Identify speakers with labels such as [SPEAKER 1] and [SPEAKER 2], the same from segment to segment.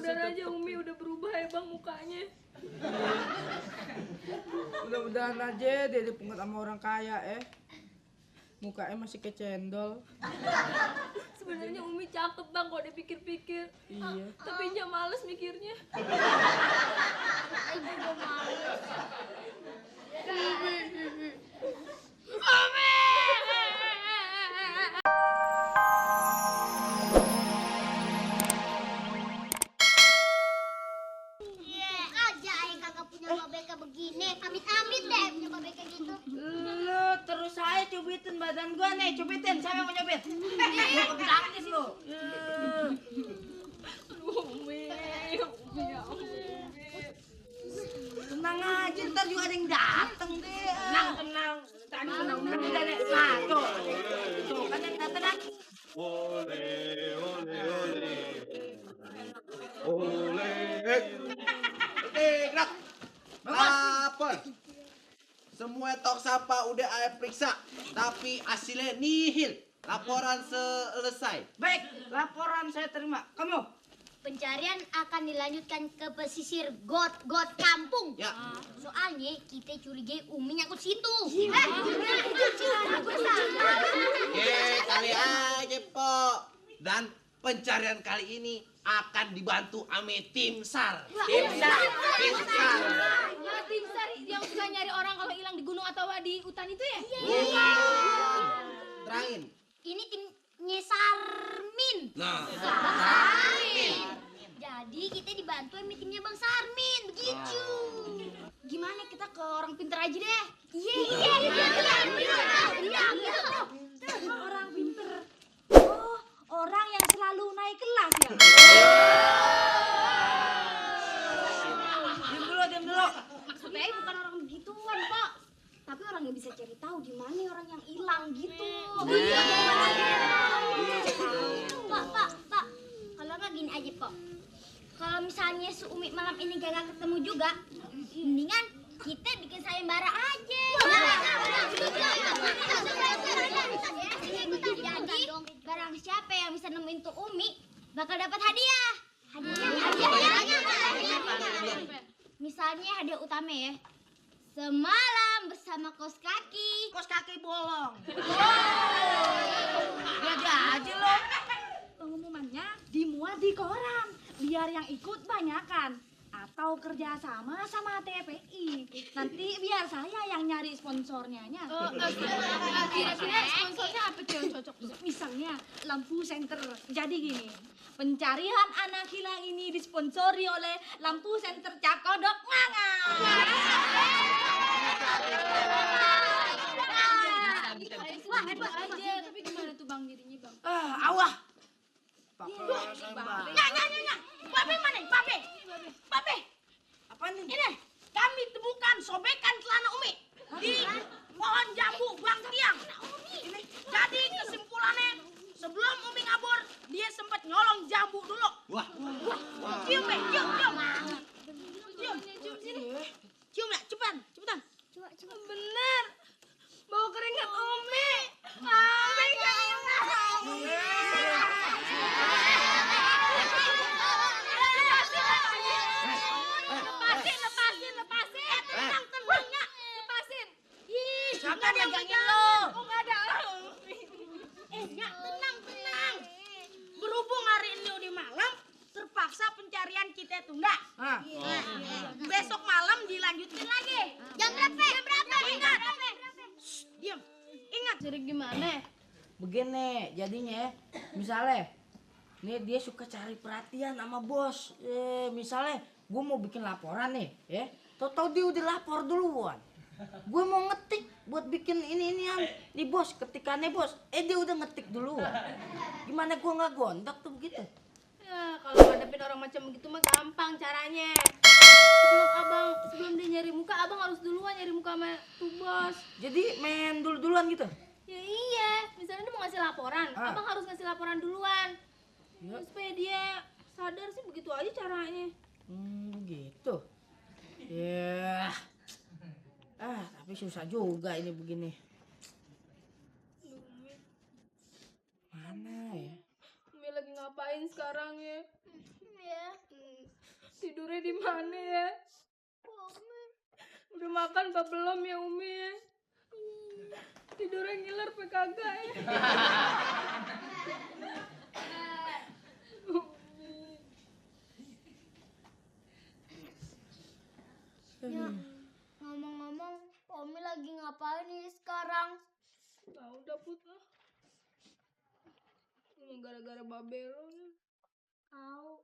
[SPEAKER 1] Mudah-mudahan aja Umi udah berubah ya bang mukanya.
[SPEAKER 2] Mudah-mudahan aja dia dipungut sama orang kaya mukanya masih kayak cendol.
[SPEAKER 1] Sebenarnya Umi cakep bang kalau dipikir-pikir.
[SPEAKER 2] Iya.
[SPEAKER 1] Tapi Nya males mikirnya.
[SPEAKER 3] Ibu gua males.
[SPEAKER 1] Umi!
[SPEAKER 3] Aja ayah kagak punya babek kayak begini. Amit-amit deh punya babek kayak gitu.
[SPEAKER 2] Lu terus saya cubitin badan gua nih, cubitin. Siapa yang mau nyubit? Gua gratis lu.
[SPEAKER 1] Aduh Umi ya ampun Umi.
[SPEAKER 2] Tenang aja, ntar juga ada yang dateng deh. Tenang. Tadi tenang dulu deh. Nah, tuh kan yang dateng kan.
[SPEAKER 4] Ole, ole, ole. Ole. Gerak. Lapor. Semua tong sampah udah saya periksa, tapi hasilnya nihil. Laporan selesai.
[SPEAKER 2] Baik, laporan saya terima. Kamu?
[SPEAKER 3] Pencarian akan dilanjutkan ke pesisir got kampung.
[SPEAKER 4] Ya.
[SPEAKER 3] Soalnya kita curigai Umi nyangkut situ.
[SPEAKER 4] Kali aja, Po. Dan pencarian kali ini akan dibantu ame tim SAR. Tim SAR.
[SPEAKER 1] Ya tim SAR yang suka nyari orang kalau hilang di gunung atau di hutan itu ya?
[SPEAKER 4] Iya. Terangin.
[SPEAKER 3] Ini timnya Sarmin.
[SPEAKER 4] Nah,
[SPEAKER 3] Jadi kita dibantu sama timnya Bang Sarmin, begitu.
[SPEAKER 1] Gimana kita ke orang pinter aja deh?
[SPEAKER 3] Iya.
[SPEAKER 1] Orang pinter. Oh, orang yang selalu naik kelas ya?
[SPEAKER 2] Diam dulu.
[SPEAKER 1] Maksudnya bukan orang begituan, Pak. Tapi orang yang bisa cari tahu di mana orang yang hilang gitu.
[SPEAKER 3] Pak. Kalau nggak gini aja, Pak. Kalau misalnya si Umi malam ini gak ketemu juga, mendingan kita bikin sayembara aja. Jadi barang siapa yang bisa nemuin tuh Umi bakal dapat hadiah. Misalnya hadiah utama ya. Semalam bersama kos kaki.
[SPEAKER 2] Kos kaki bolong. Dia aja lo.
[SPEAKER 1] Pengumumannya dimuat di koran biar yang ikut banyakan atau kerja sama TPI. Nanti biar saya yang nyari sponsornya. Kira-kira sponsornya apa tuh yang cocok? Misalnya lampu senter. Jadi gini, pencarian anak hilang ini disponsori oleh lampu senter Cakodok Nganga. Wah, hebat aja. Tapi gimana tuh Bang jadinya Bang?
[SPEAKER 2] Awah.
[SPEAKER 5] Nya. Babe mana? Babe.
[SPEAKER 2] Apa nih?
[SPEAKER 5] Ini kami temukan sobekan celana Umi di pohon jambu Bang Tiang. Jadi kesimpulannya sebelum Umi ngabur dia sempat nyolong jambu dulu.
[SPEAKER 4] Wah.
[SPEAKER 5] Cium sini. Cium ya, cepetan.
[SPEAKER 3] Coba.
[SPEAKER 1] Bener. Bau keringat Umi. Umi Lepasin. Tenang, lepasin. Ih,
[SPEAKER 5] Siapa yang
[SPEAKER 1] megangin lo? Oh, enggak ada.
[SPEAKER 5] Nya, tenang. Berhubung hari ini udah malam, terpaksa pencarian kita tunda. Besok malam dilanjutin lagi.
[SPEAKER 3] Jam berapa?
[SPEAKER 5] Ingat. Diam. Ingat.
[SPEAKER 1] Jadi gimana?
[SPEAKER 2] Begini jadinya, misalnya nih dia suka cari perhatian sama bos. Misalnya gue mau bikin laporan nih, tau dia udah lapor duluan. Gue mau ngetik buat bikin ini nih bos, ketikannya bos. Dia udah ngetik duluan. Gimana gue nggak gondok tuh begitu?
[SPEAKER 1] Ya, kalau ngadepin orang macam begitu mah gampang caranya. Sebelum dia nyari muka, abang harus duluan nyari muka sama tuh bos.
[SPEAKER 2] Jadi main duluan gitu.
[SPEAKER 1] Ya iya, misalnya dia mau ngasih laporan, abang harus ngasih laporan duluan.
[SPEAKER 2] Ya.
[SPEAKER 1] Supaya dia sadar sih begitu aja caranya.
[SPEAKER 2] Gitu. Ya. Tapi susah juga ini begini. Mana ya?
[SPEAKER 1] Umi lagi ngapain sekarang ya?
[SPEAKER 3] Ya.
[SPEAKER 5] Tidurnya di mana ya? Udah makan apa belum ya Umi? Tidurnya ngiler apa kagak ya?
[SPEAKER 3] Ya, ngomong-ngomong, Umi lagi ngapain nih sekarang?
[SPEAKER 5] Tahu dapet lah. Emang gara-gara babelo nih.
[SPEAKER 3] Tahu.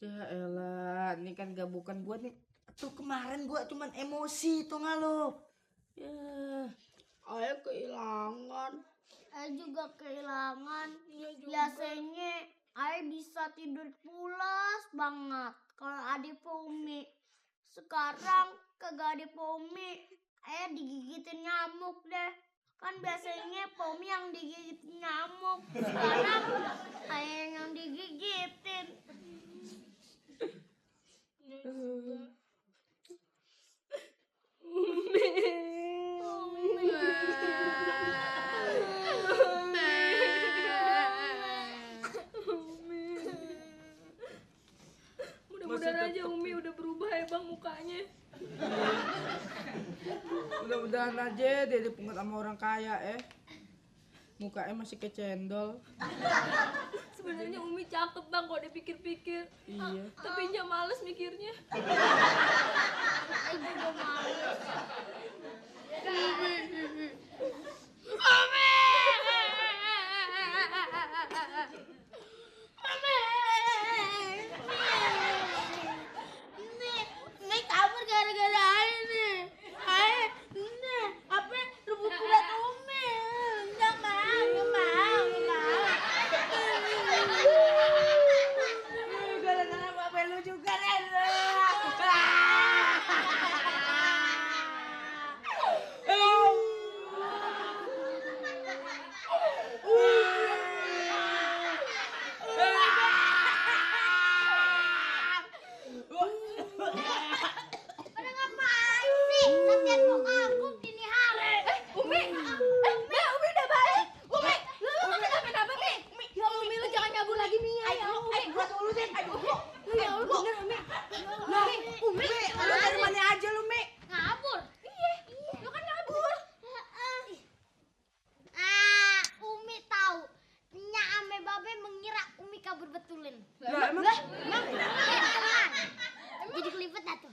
[SPEAKER 2] Ya elah, ini kan gak bukan gua nih. Tuh kemarin gua cuman emosi tuh nggak lo? Ya.
[SPEAKER 5] Ayah kehilangan.
[SPEAKER 3] Juga kehilangan.
[SPEAKER 5] Iya juga.
[SPEAKER 3] Biasanya Ayah bisa tidur pulas banget kalau adik Umi. Sekarang kagak adik Umi, Ayah digigitin nyamuk deh. Kan biasanya Umi yang digigitin nyamuk. Sekarang Ayah yang digigitin.
[SPEAKER 5] Mudah-mudahan aja Umi udah berubah ya Bang mukanya.
[SPEAKER 2] Mudah-mudahan aja dia dipungut sama orang kaya mukanya masih kayak cendol.
[SPEAKER 5] Sebenarnya Umi cakep Bang kalau dipikir-pikir.
[SPEAKER 2] Iya.
[SPEAKER 5] Tapi nya males mikirnya.
[SPEAKER 3] Ayah juga males. Ini kabur gara-gara Ayah nih. Ayah, ini apa rebut kuda Umi. Nggak mau.
[SPEAKER 2] Gara-gara babe lu juga deh.
[SPEAKER 3] Pada ngapain sih? Latihan mau kagum dini hari.
[SPEAKER 5] Umi udah baik. Umi, lu kenapa Mi? Ya Umi lu jangan nyabur lagi Mi. Ya Umi.
[SPEAKER 2] Gua dulu deh.
[SPEAKER 5] Ya Allah bener Umi.
[SPEAKER 2] Umi, lu dari mana aja lu, Mi?
[SPEAKER 3] Ngabur.
[SPEAKER 5] Iya. Lu kan nyabur.
[SPEAKER 3] Umi tahu. Nya ame babe mengira Umi kabur betulin.
[SPEAKER 2] Lah emang
[SPEAKER 3] Jadi kelipet dah tuh.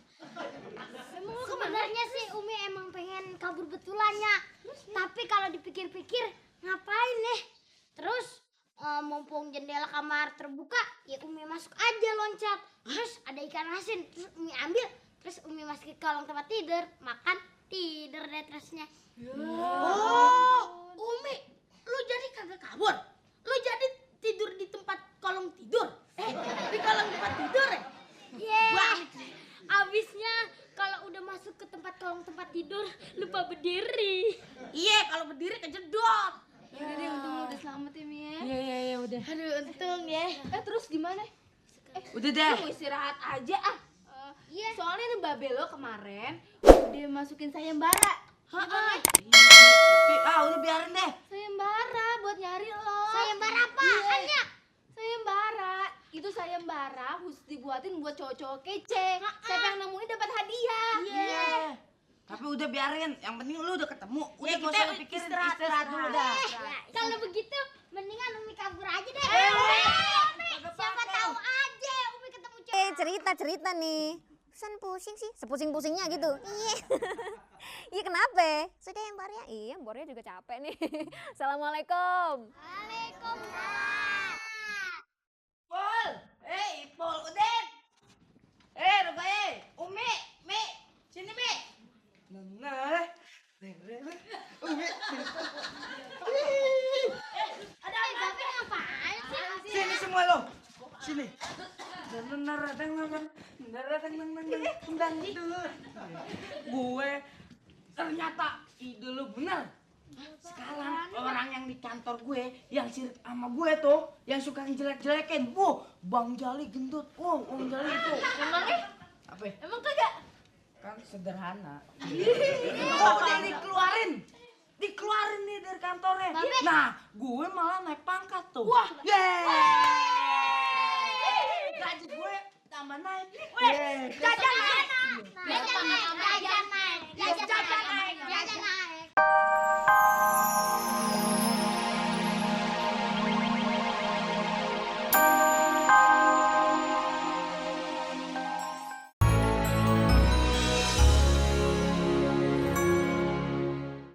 [SPEAKER 3] Sebenarnya sih Umi emang pengen kabur betulannya. Tapi kalau dipikir-pikir ngapain nih? Terus mumpung jendela kamar terbuka, ya Umi masuk aja loncat. Terus ada ikan asin, terus Umi ambil, terus Umi masukin ke kolong tempat tidur, makan, tidur deh terusnya.
[SPEAKER 5] Oh, Umi, lu jadi kagak kabur? Lu jadi tidur di tempat kolong tidur? Di kolong tempat tidur ya?
[SPEAKER 3] Abisnya kalau udah masuk ke kolong tempat tidur lupa berdiri.
[SPEAKER 5] Iya, kalau berdiri kejedot.
[SPEAKER 1] Udah deh, untung lu udah selamat ya Mi ya.
[SPEAKER 2] Iya, udah.
[SPEAKER 1] Aduh untung ya. Terus gimana?
[SPEAKER 2] Udah deh.
[SPEAKER 1] Kamu istirahat aja ah.
[SPEAKER 3] Iya.
[SPEAKER 1] Soalnya nih Mbak Belo kemarin udah masukin sayembara.
[SPEAKER 2] Udah biarin deh.
[SPEAKER 1] Sayembara buat nyari lo.
[SPEAKER 3] Sayembara apaan ya?
[SPEAKER 1] Sayembara. Itu sayembara khusus dibuatin buat cowok-cowok kece. Siapa yang nemuin dapat hadiah.
[SPEAKER 2] Iya. Tapi udah biarin, yang penting lu udah ketemu. Udah
[SPEAKER 5] kita
[SPEAKER 2] gak usah dipikirin, istirahat dulu dah.
[SPEAKER 3] Kalau begitu mendingan Umi kabur aja deh. Siapa
[SPEAKER 2] pakai.
[SPEAKER 3] tahu aja Umi ketemu cowok.
[SPEAKER 6] Cerita nih. Pesan pusing sih, sepusing-pusingnya gitu. Iya. Iya kenapa? Sudah yang Bornya? Iya, Bornya juga capek nih. Assalamualaikum.
[SPEAKER 3] Waalaikumsalam.
[SPEAKER 2] Ipul, Ipul, Udin. Rubaye, Umi, Mi, sini Mi. Nah, Umi.
[SPEAKER 3] Ada Babe ngapain sih?
[SPEAKER 2] Sini semua lo. Sini. Gue ternyata ide lu bener. Sekarang orang yang di kantor gue yang sirik sama gue tuh yang suka ngejelek-jelekin, Bang Jali gendut, Bang Jali itu.
[SPEAKER 1] Emangnya?
[SPEAKER 2] Apa?
[SPEAKER 1] Emang kagak?
[SPEAKER 2] Kan sederhana. Udah dikeluarin nih dari kantornya.
[SPEAKER 3] Babe.
[SPEAKER 2] Nah, gue malah naik pangkat tuh. Wah, yeay.